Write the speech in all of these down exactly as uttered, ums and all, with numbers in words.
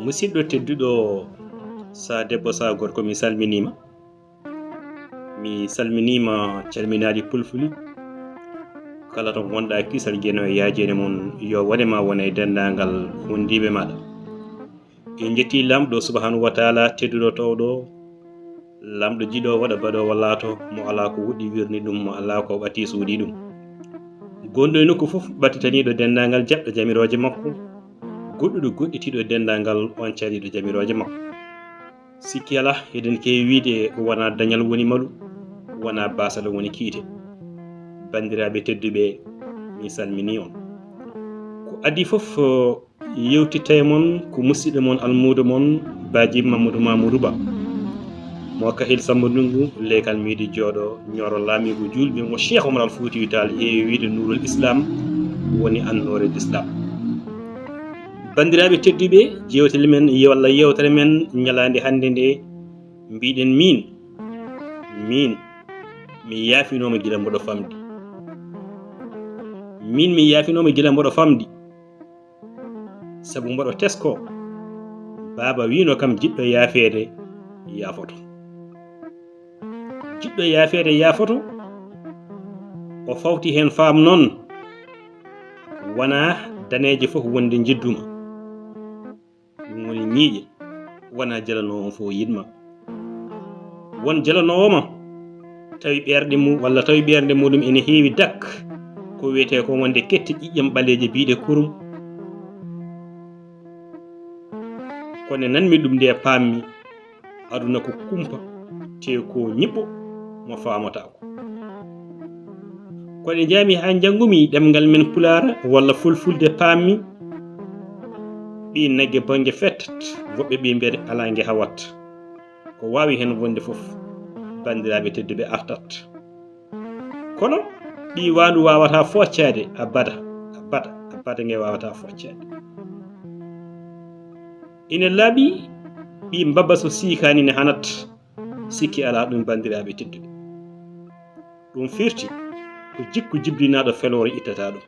Musidɗo tedduɗo, sa debbo, sa gorko, mi salminiima. Mi salminiima calminaali pulfuli. Kala to ngonɗa, kisal, jeno e yaajeende mum yo wone ma, wona e denndaangal wondiiɓe maaɗa. En njetti Laamɗo subhanahu wa taala, tedduɗo towɗo, Laamɗo jiɗo waɗa baɗoowo laato, mo alaa ko woɗɗi wirni ɗum, mo alaa ko ɓati suuɗi ɗum. Gonɗo e nokku fof ɓatitaniiɗo denndaangal jaɓɗo jamirooje makko, goɗɗuɗo goɗɗitiiɗo denndaangal on caliiɗo jamirooje makko. Sikki alaa, eɗen keewi wiyde wonaa dañal woni malu, wonaa baasal woni kiite. Banndiraaɓe tedduɓe, mi salminii on. Ko adii fof, yewtitta e mon ko musidɗo mon, almuudo mon, Baaji Mamadou Mamoudou Ba, mo Kahil Samba Ndungu, leykal miidi jooɗo, ñooro laamiigu juulɓe, mo Cheikh Omar Al Foutiyou Tall heewi wiyde Nourul Islam, woni annoore l'Islam. Banndiraaɓe tedduɓe, jewtele men, walla yewtere men ñalaande hannde nde, mbiɗen min, min, mi yaafinooma gila mboɗo famɗi. Min, mi yaafinooma gila mboɗo famɗi. Sabu mboɗo tesko, baaba wino kam jiɗɗo yaafeede yaafoto. Jiɗɗo yaafeede yaafoto, o fawti heen faam noon, wonaa daneejo fof wonde njidduma. Ɗum woni ñiiƴe, wonaa jalanoowo fof yiɗma. Won jalanoowo ma, tawi ɓeerɗe mum, walla tawi ɓeernde muɗum ene heewi dak, ko wiyetee ko wonde kette ƴiƴƴam ɓaleeje biyɗe kurum. Kono nanmi ɗum nde pammi, aduna ko kumpa, te ko ñiɓɓo mo faamataako. Kono njaami haa njanngumi ɗemngal men Pulaar walla Fulfulde, pammi ɓii nagge bonnge fettat, woɓɓe ɓii mbiyata alaa nge hawat. Ko waawi heen wonde fof, banndiraaɓe tedduɓe, artat. Kono ɓii waandu waawataa foccaade abada, abada, abada nge waawataa foccaade. Ine laaɓi ɓii mbabba so siikaani ne hanat, sikki alaa ɗum, banndiraaɓe tedduɓe. Ɗum firti ko jikku jiblinaaɗo feloore ittata ɗum.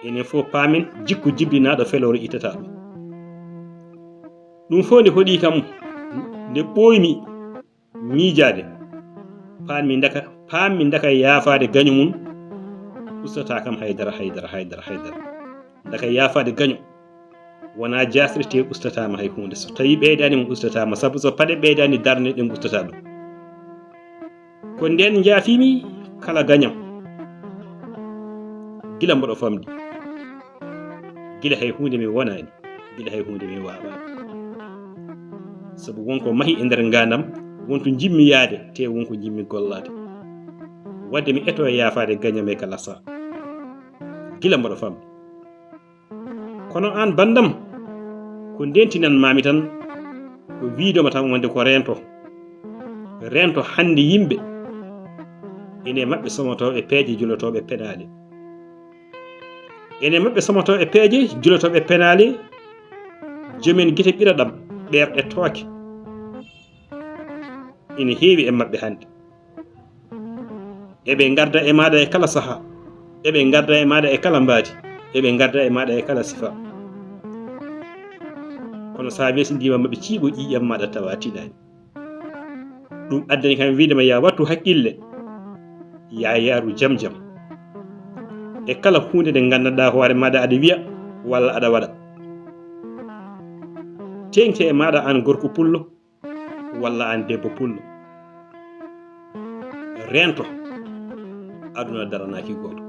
Enen fof paamen jikku jiblinaaɗo feloore ittata ɗum. Ɗum fof nde hoɗi kam, nde ɓooymi miijaade, paanmi ndaka, paanmi ndaka yaafaade gaño mum, ustata kam haydara, haydara, haydara, haydara. Ndaka yaafaade gaño, wonaa jaasre te ustataama hay huunde. So tawii ɓeydaani mum ustataama, sabu so paɗe ɓeydaani darnde ɗe ustata ɗum. Ko ndeen njaafiimi kala gaño, gila mboɗo famɗi. Gila hay huunde mi wonaani, gila hay huunde mi waawaani. Sabu won ko mahi e nder ngaandam, won to njimmi yaade, te won ko njimmi gollaade. Wadde mi eto yaafaade gaño am e kala saa. Gila mboɗo famɗi. Kono aan banndam, ko ndentinan maami tan, ko wiidoma tan wonde ko reento. Reento hannde yimɓe, ene maɓɓe somotooɓe peeje julotooɓe penaale. Ene maɓɓe somotooɓe peeje julotooɓe penaale, joomen gite ɓiraɗam, ɓeerɗe tooke. Ene heewi e maɓɓe hannde. Eɓe ngarda e maaɗa e kala sahaa. Eɓe ngarda e maaɗa e kala mbaadi. Eɓe ngarda e maaɗa e kala sifa. Kono so a weesindiima maɓɓe ciiɓo ƴiiƴam maaɗa tawa tiɗaani. Ɗum addani kam wiide ma ya wattu hakkille, ya yaaru jam jam. E kala huunde nde nganndanɗaa hoore maaɗa aɗa wiya walla aɗa waɗa. Teeŋte e maaɗa aan gorko pullo, walla aan debbo pullo. Reento, aduna daranaaki gooto.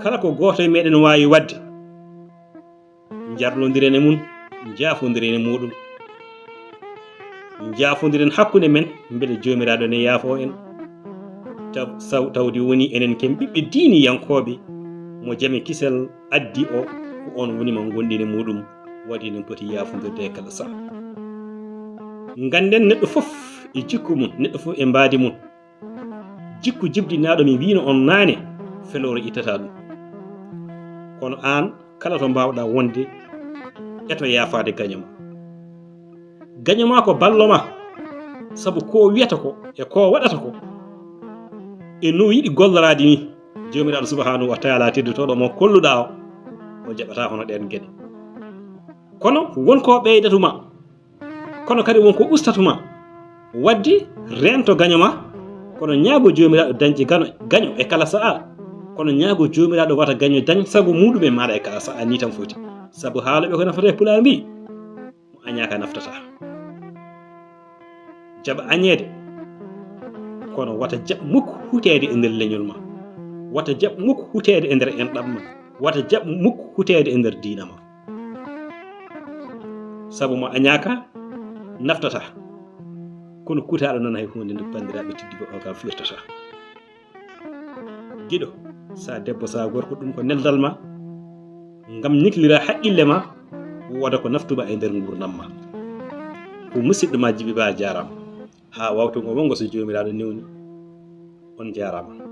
Kala ko gooto e meɗen waawi waɗde, njarlondiren e mum, njaafondiren e muɗum. Njaafondiren hakkunde men, mbele Joomiraaɗo ne yaafoo en. Taw-, saw-, tawde woni enen ken ɓiɓɓe diiniyankooɓe, mo jame kisel addi o, ko on woni mo ngonɗini muɗum, waɗi eɗen poti yaafondirde e kala saha. Ngannden neɗɗo fof e jikku mum, neɗɗo fof e mbaadi mum. Jikku jibdinaaɗo mi wiino on naane, feloore ittata ɗum. Kono aan, kala to mbaawɗaa wonde, eto yaafaade gaño ma. Gaño ma ko ballo ma, sabu ko wiyata ko e ko waɗata ko, e no yiɗi golloraade ni, Joomiraaɗo subhaanahu wa taala teddotooɗo mo kolluɗaa o, o jaɓataa hono ɗeen geɗe. Kono won ko ɓeydatuma, kono kadi won ko ustatuma. Wadde reento gaño ma, kono ñaago Joomiraaɗo dañde gaño e kala sa'a. Kono ñaago Joomiraaɗo wata gaño dañ sago muuɗum e maaɗa e kala sa'a, ni tan foti. Sabu haalooɓe ko nafata e Pulaar mbii, mo añaaka naftata. Jaɓa añeede, kono wata jaɓ mukk huteede e nder leñol ma. Wata jaɓ mukk huteede e nder enɗam ma. Wata jaɓ mukk huteede e nder diina ma. Sabu mo añaaka naftata, kono kutaaɗo noon hay huunde nde banndiraaɓe tedduɓe o kam firtata. Giɗo, sa debbo sa gorko, ɗum ko neldal ma, ngam ñiklira haqqille ma, wooda ko naftuma e nder nguurndam ma. Ko musidɗo ma Jibi Ba, jaaraama. Haa wawtu ngo wongo so Joomiraaɗo newni. On jaaraama.